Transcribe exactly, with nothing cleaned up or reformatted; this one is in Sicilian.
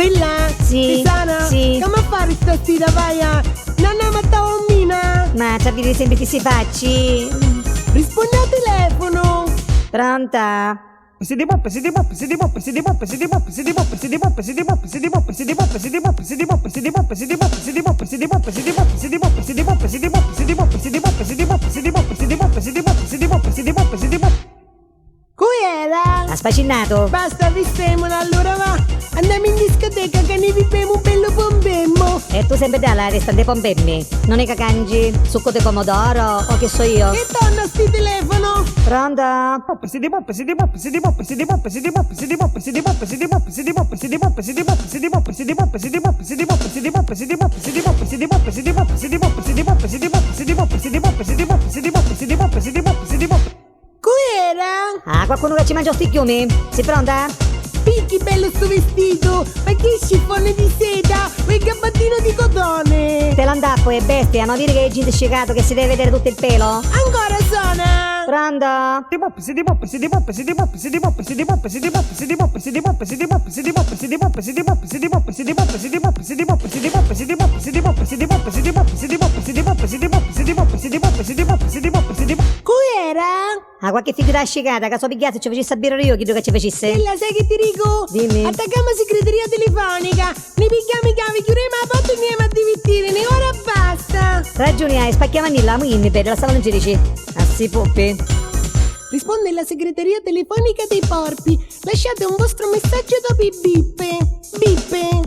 Illa, sì, Pisana, sì. C'amma fari stasira, vaia? Nanna matta ommina. Ma c'ha viri sempri stissi facci. Rispunni al telefono. Pronta? Cu era? A spacinnatu! Basta, fissèmula allura, va! Andamu in discoteca ca ni vivemu bellu pompemmo! E tu sempri dda la testa nde pompemmi, non è ca cangi succo de pomodoro o che so io? E torna sti telefono! Pronto? Cu era? Ah, qualcunu ca ci mangiò sti chiumi? Si pronta? Picchi bellu stu vistitu! Ma chi scifone di seta! E gabattino di cotone! Te l'andappo e bestia, no viri che è gente scicatu che si deve vedere tutto il pelo? Ancora sona! Pronto? Cu era? Ah, qualche figura scicata, ca so pigghiazzu ci facissi a birra io, chiddu ca ci facissi. Ella, sai che ti dico? Dimmi. Attaccammu a segreteria telefonica, ni pigghiammu i chiavi, chiudemu a porta e andiamo a divertirne, ora basta! Ragiuni hai, spacchiamannilla, amu inni bedda, la stava non ci dici. Ah, si puppi. Risponde la segreteria telefonica dei porpi. Lasciate un vostro messaggio dopo i bip. Bip.